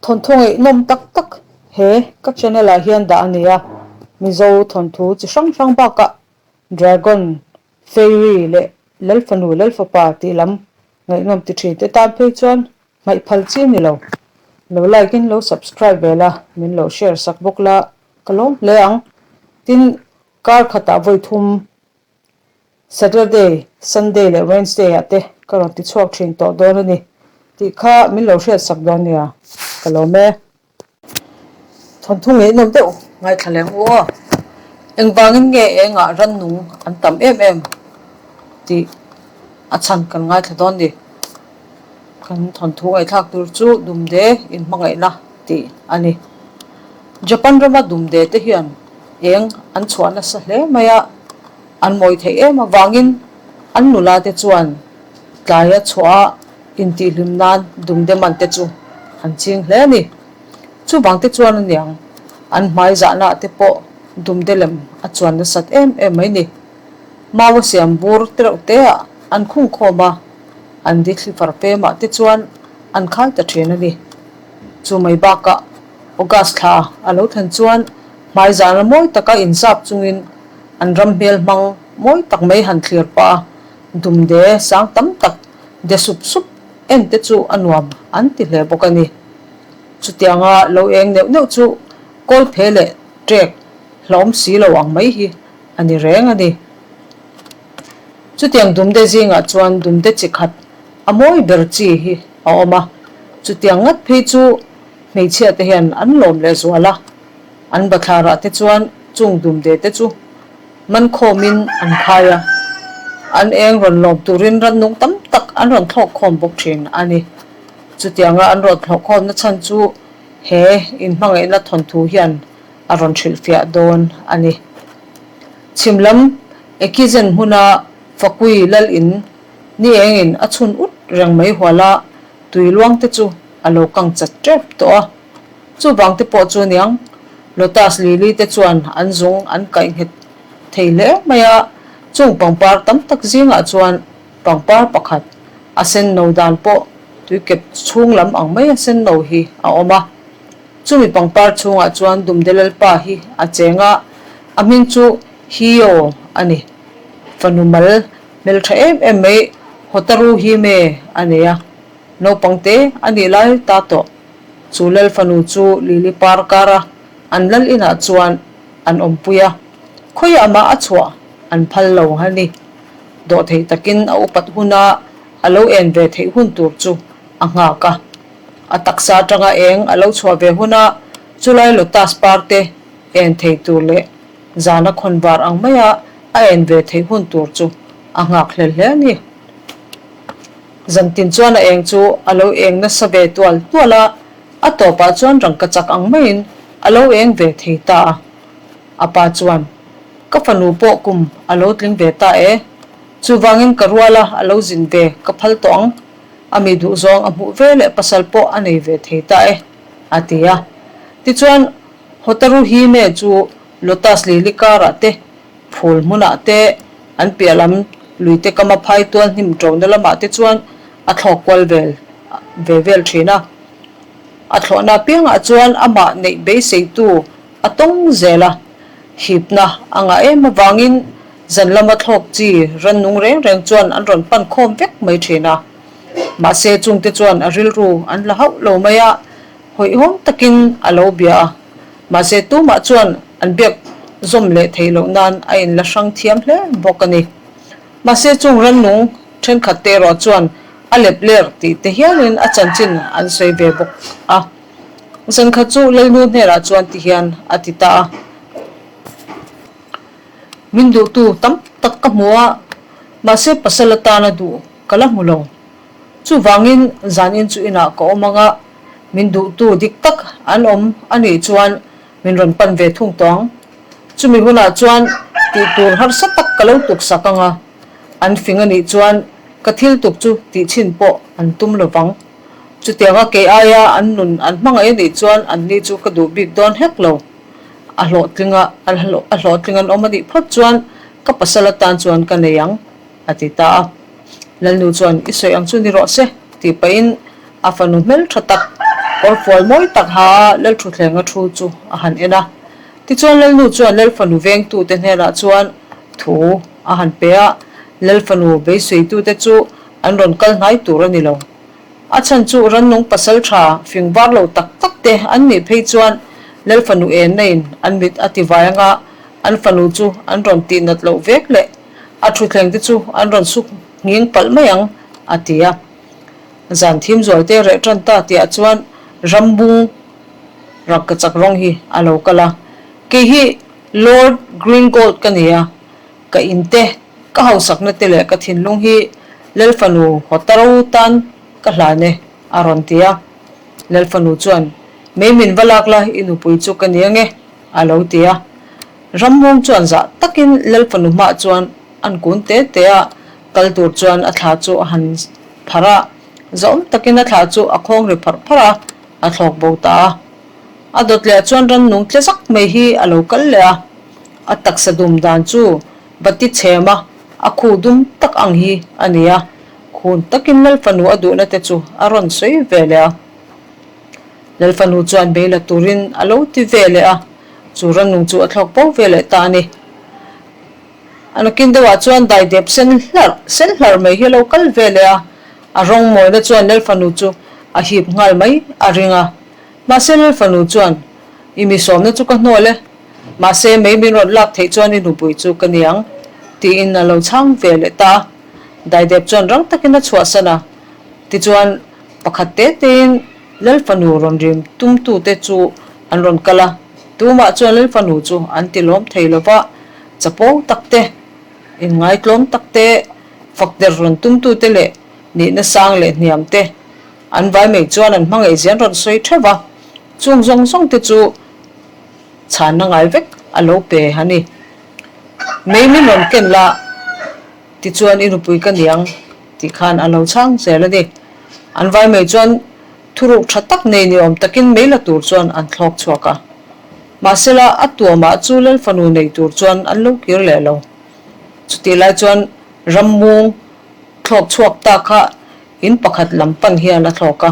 Thawnthu ngaihnawm tak tak he ka channel ah hian dah a ni a, Mizo thawnthu chi hrang hrang bakah Dragon, Fairy leh Lalfanu Lalfapa tih lam ngaihnawm ti thin te tan phei chuan hmaih phal chi a ni lo. Lo like in lo subscribe ve la, min lo share sak bawk la ka lawm hle ang. Tin, kar khatah vawi thum Saturday, Sunday leh Wednesday ah te ka rawn ti chhuak thin tawh dawn a ni tih kha min lo hriat sak dawn nia, ka lawm e. Thawnthu ngeihnawm deuh ngaithla leh ang u aw. Engvangin nge engah rannung an tam em em tih a chhan kan ngaithla dawn ni. Kan thawnthu ngaihthlak tur chu Dumde inhmangaihna tih a ni. Japan rama Dumde te hian eng an chhuah nasa hle mai a, an mawi theih em avangin an nula te chuan tlaia chhuah a intihhlim nan Dumde man te chu an ching hle a ni. Chuvang te chuan aniang an hmai zahna te pawh Dumde lem a chuan nasat em em mai ni. Mau a siam bur tereuh te ah an khung khawm a, an di thlifar pemah te chuan an khai ta thin a ni. Chu mai bakah August thla a lo thlen chuan hmai zana mawi taka inzap chungin an ram hmel hmang mawi tak mai han thlir pah a, dumde sang tam tak de sup sup en te chu a nuam an ti hle bawk a ni. Chutianga lo eng neuh neuh chu kawlphe leh ṭek hlawm si lo ang mai hi a ni reng a ni. Chutiang dumde zingah chuan dumde chi khat a mawi ber chi hi a awm a, chutiang ngat phei chu hmeichhia te hian an lawm leh zual a, an bathlarah te chuan chung dumde te chu man khawmin an khai a, an eng rawn lawm turin rannung tam tak an rawn thlawk khawm bawk thin a ni. Chutianga an rawn thlawh khawmna chhan chu he inhmangaihna thawnthu hian a rawn hrilhfiah dawn a ni. Chhim lam Ekizen hmuna Fakui lal in ni engin a chhun ut reng mai hual a, tui luang te chu a lo kang chat tep tawh a. Chuvang te pawh chu niang Lotus lily te chuan an zung an kaih nghet thei hle mai a, chung pangpar tam tak zingah chuan pangpar pakhat a sen no dan pawh tuikep chhung lam ang mai a sen no hi a awm a. Chumi pangpar chhungah chuan Dumde Lalpa hi a cheng a, a hming chu Hio a ni. Fanu mal hmeltha em em mai Hotaru Hime a nei a, naupang te a nih lai ta tawh. Chu Lal fanu chu Lili par kara an lal inah chuan an awmpui a, khawiah mah a chhuah an phal lo a ni. Dawhthei takin a upat huna a lo en ve theih hun tur chu a nghak a. A taksa atanga eng a lo chhuah ve huna chulai lotus par te en thei tur leh zana khawn var ang maia a en ve theih hun tur chu a nghak hlel hle a ni. Zantin chuan a eng chu a lo eng nasa ve tual tual a, a tawpah chuan rangka chak ang maiin a lo eng ve thei ta a. A pa chuan, Ka fanu pawh kum a lo tling ve ta e, chuvangin ka ruala a lo zin ve ka phal tawh ang. A mi duhzawng a hmuh ve leh pasal pawh a nei ve thei ta e, a ti a. Tichuan, Hotaru Hime chu Lotus Lily karah te, phul hmunah te, an piah lam luite kama phai tual hnim ṭona lamah te chuan a thlawk kual vel ve vel ṭhin a. A thlawhna apiangah chuan amah neih beiseitu A tawng zel a, hipna a ngah em avangin zan lama thlawk chi rannung reng reng chuan an rawn pan khawm vek mai thin a. Mahse chungte chuan a rilru an la hauh lo mai a, hawihhawm takin a lo bia a. Mahse tumah chuan an biak zawm leh theih loh nan a inla hrang thiam hle bawk a ni. Mahse chung rannung thenkhat te erawh chuan a lep ler tih te hialin a chanchin an sawi ve bawk a. Zankhat chu Lalnu hnenah chuan ti hian a ti ta a, Min duhtu tam tak ka hmu a, mahse pasal atana duh ka la hmu lo. Chuvangin zanin chu inah ka awm ang a, min duhtu dik tak an awm a nih chuan min rawn pan ve thung tawh ang. Chumi hunah chuan tih tur harsa tak ka lo tuksak ang a, an fing a nih chuan ka thil tuk chu tihchhin pawh an tum lo vang. Chutianga kei aia an nun an hmangaih a nih chuan anni chu ka duh bik dawn hek lo. A hlawhtling a, a hlawhtling an awm a nih phawt chuan ka pasal atan chuan ka nei ang, a ti ta a. Lalnu chuan i sawi ang chu ni rawh se, tih pahin a fanu hmeltha tak Kawrfual mawi tak ha a Lalthuthleng a thu chu a han en a. Tichuan Lalnu chuan Lalfanu vengtute hnenah chuan thu a han pe a, Lalfanu beiseitute chu an rawn kal hnai tur a ni lo. A chhan chu rannung pasal tha fing var lo tak tak te an nih phei chuan Lalfanu enna in an mit a ti vai anga an fanu chu an rawn tih nat loh vek leh a thuthleng te chu an rawn suk nghing palh mai ang a ti a. Zan thim zual te reh tan ta tihah chuan rambung rangkachak rawng hi a lo kal a, Kei hi Lord Greengold ka ni a, ka in te, ka hausakna te leh ka thinlung hi Lalfanu Hotaro tan ka hlan e, a rawn ti a. Lalfanu chuan, Mei min va lak la, i nupui chu ka ni ange, a lo ti a. Ramhmawng chuan zah takin Lalfanu hmah chuan an kun te te a, kal tur chuan a thla chu a han pharh a, zahawm takin a thla chu a khawng ri pharh pharh a, a thlawk bo ta a. A dawt leh chuan rannung tle zak mai hi a lo kal leh a, a taksa dum dan chu bati chhem a, a khu dum tak ang hi a ni a, khun takin Lalfanu a duhna te chu a rawn sawi ve leh a. Lalfanu chuan bei la turin a lo ti ve leh a, chu rannung chu a thlawk bo ve leh ta a ni. A nakin deuhah chuan daidep sen hlarh sen hlarh mai hi a lo kal ve leh a, a rawng mawina chuan Lalfanu chu a hip nghal mai a ring a. Mahse Lalfanu chuan, I mi sawmna chu ka hnawl e, mahse mei min rawn lak theih chuan i nupui chu ka ni ang, tiin a lo chhang ve leh ta a. Daidep chuan rang takin a chhuahsan a, tichuan pakhat te tein Lalfanu rawn rim tumtute chu an rawn kal a, tumah chuan Lalfanu chu an ti lawm thei lo va, chapo tak te, inngaitlawm tak te, fakder rawn tumtute leh nihna sang leh hniam te an vai mai chuan an hmangaih zian rawn sawi theuh va, chung zawng zawng te chu chhanna ngai vek a lo pe a ni. Mei min rawn ken la tichuan i nupui ka niang tih khan a lo chhang zel a ni. An vai mai chuan thuruk tha tak nei ni awm takin mei la tur chuan an thlawk chhuak a. Mahsela a tuamah chu Lalfanu nei tur chuan an lo kir leh lo. Chutih lai chuan rammung thlawk chhuak ta kha in pakhat lam pan hian a thlawk a.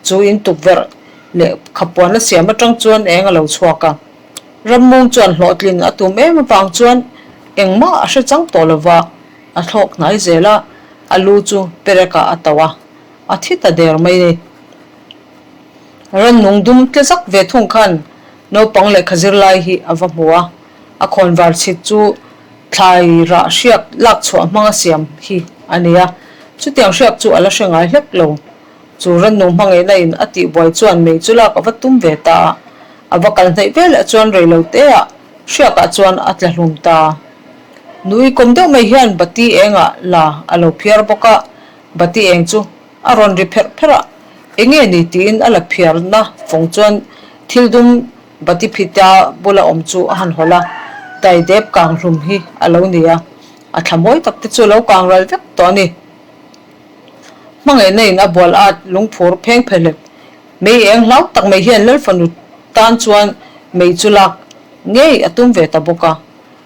Chu in tukverh leh khapuan a siam atang chuan eng a lo chhuak a. Rammung chuan hlawhtlin a tum em avang chuan engmah a hre chang tawh lova, a thlawk hnai zel a, a lu chu perekah a tauh a, a thi ta der mai ni. Rannung dum tle zak ve thung khan naupang lehkha zirlai hi a va hmu a, a khawnvar chhit chu thlai rah hriak lak chhuah hmanga siam hi a ni a, chutiang hriak chu a la hre ngai hlek lo. Chu rannung hmangaihna in a tihbuai chuan mei chu lak a va tum ve ta a, a va kal hnaih veleh chuan rei lo te ah hriakah chuan a tla hlum ta. Nui kawm deuh mai hian bati engah la a lo phiar bawk a, bati eng chu a rawn ri pherh pherh a, enge ni tiin a la phiarna fawng chuan thil dum bati phita bula awm chu a han hawlh a, daidep kang hlum hi a lo ni a, a thla mawi tak te chu a lo kang ral vek tawh a ni. Hmangaihna in a bual at lungphur pheng phelep mei eng hlau tak mai hian Lalfanu tan chuan mei chu lak ngei a tum ve ta bawk a.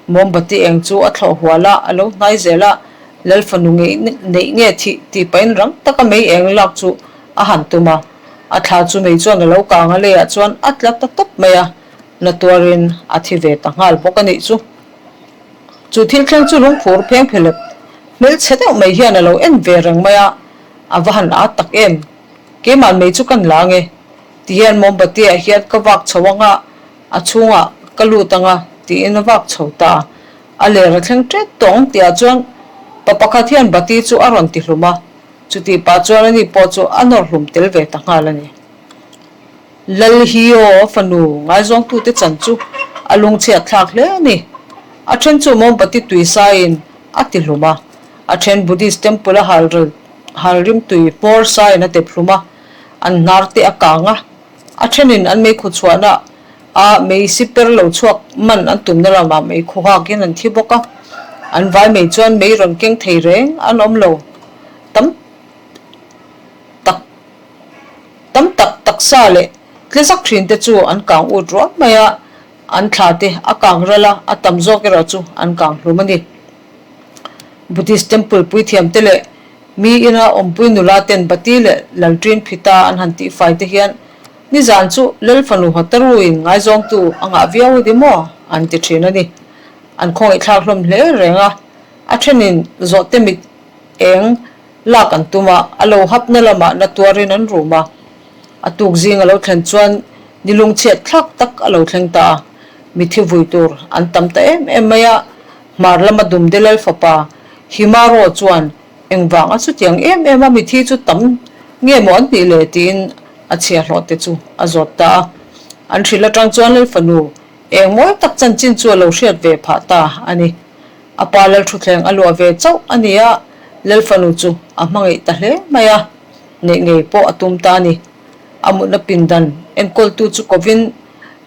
Mombati eng chu a thlawh hual a, a lo hnai zel a, Lalfanu ngei neih nge thih tih pahin rang taka mei eng lak chu a han tum a. A thla chu mei chuan a lo kang a leiah chuan a tla ta tawp mai a, na tuarin a thi ve ta nghal bawk a nih chu. Chu thil thleng chu lungphur pheng phelep hmelchhe deuh mai hian a lo en ve reng mai a, a va han at tak em? Keimah mei chu kan la nge? Ti hian mombati ah hian ka vak chho ang a, a chhungah ka lut ang a, tiin a vak chho ta a. A ler a thleng ṭet tawh ang tihah chuan pa pakhat hian bati chu a rawn ti hlum a, chutih pah chuan ani pawh chu a nawr hlum tel ve ta nghal a ni. Lalhio fanu ngaizawngtute chan chu a lungchhiat thlak hle a ni. A then chu mombati tui saiin a ti hlum a, a then Buddhist temple a hal hal rim tui hmawr saiin a tep hlum a, an hnar te a kang a, a thenin an meikhu chhuahna a mei si per lo chhuak man an tumna lamah meikhu hakin an thi bawk a, an vai mei chuan mei rawn keng thei reng an awm lo tam tak. Tam tak taksa leh tle zak thin te chu an kang ut ruam mai a, an thla te a kang ral a, a tam zawk erawh chu an kang hlum a ni. Buddhist temple puithiam te leh mi ina awmpui nula ten bati leh lalṭin phita an han tihfai te hian. Nizan chu Lal fanu Hotaru-in ngaizawngtu a ngah viau a ni maw? an ti thin a ni. An khawngaihthlak hlawm hle reng a, a thenin zawhte mit eng lak an tum a, a lo hapna lamah na tuarin an rum a. A tuk zing a lo thlen chuan ni lungchhiat thlak tak a lo thleng ta a, mithi vui tur an tam ta em em mai a, hmar lama Dumde Lal fapa Himaro chuan Engvang a chutiang em em a mithi chu tam nge maw an tih le tiin a chhiahhlawh te chu a zawt ta a. An hrilh atang chuan Lal fanu eng mawi tak chanchin chu a lo hriat ve phah ta a ni. A pa Lal thuthleng a luah ve chauh a ni a, Lal fanu chu a hmangaih ta hle mai a, neih ngei pawh a tum ta a ni. A mutna pindan enkawltu chu kovin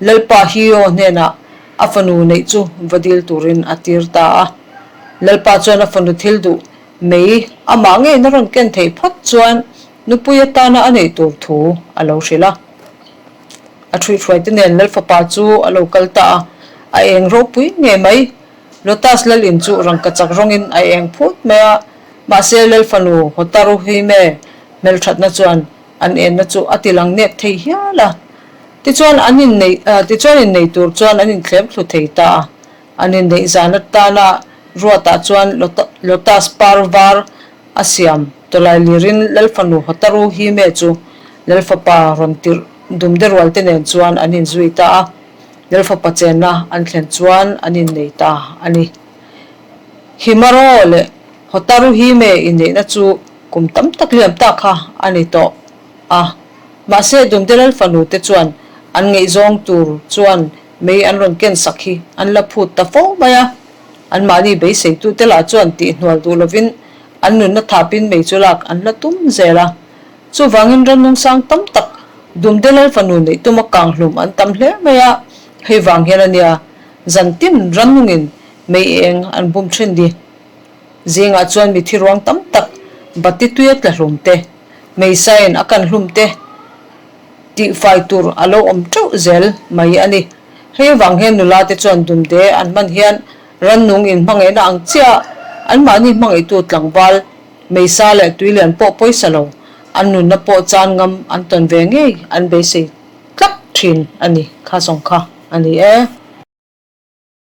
Lalpa Hio hnenah a fanu neih chu va dil turin a tir ta a. Lalpa chuan a fanu thil duh mei amah ngeiin a rawn ken theih phawt chuan nupui atana a neih tur thu a lo hrilh a. A ṭhuihhruaite nen Lalfapa chu a lo kal ta a, a eng ropui ngei mai. Lotus lal in chu rangkachak rawngin a eng phut mai a, mahse Lalfanu Hotaruhime hmelṭhatna chuan an enna chu a tilang nep thei hial a. Tichuan an inneih tichuan innei tur chuan an inthlem thlu thei ta a. An inneih zan atana Ruatah chuan Lotus par var a siam tawlai lirin Lalfanu Hotaru Hime chu Lalfapa rawn tirh dumde rualte nen chuan an inzui ta a. Lalfapa chenna an thlen chuan an innei ta a ni. Himaro leh Hotaru Hime inneihna chu kum tam tak liam ta kha a ni tawh a. Mahse, Dumte Lalfanu te chuan an ngaihzawng tur chuan mei an rawn ken sak hi an la phut ta fo mai a. Anmahni beiseitute lah chuan tihhnual duh lovin an nunna thapin mei chu lak an la tum zel a. Chuvangin rannung sang tam tak Dumte Lalfanu neih tuma kang hlum an tam hle mai a, hei vang hian a nia zantin rannungin mei eng an bum thin ni. Zingah chuan mithi ruang tam tak bati tuia tla hlum te, meisain a kan hlum te tihfai tur a lo awm teuh zel mai a ni. Hei avang hian nula te chuan dumde an hman hian rannung in hmangaihna ang chiah anmahni hmangaihtu tlangval, meisa leh tuilian pawh pawisa lo, an nunna pawh chan ngam an tawn ve ngei an beisei tlat thin a ni. Kha zawng kha a ni e.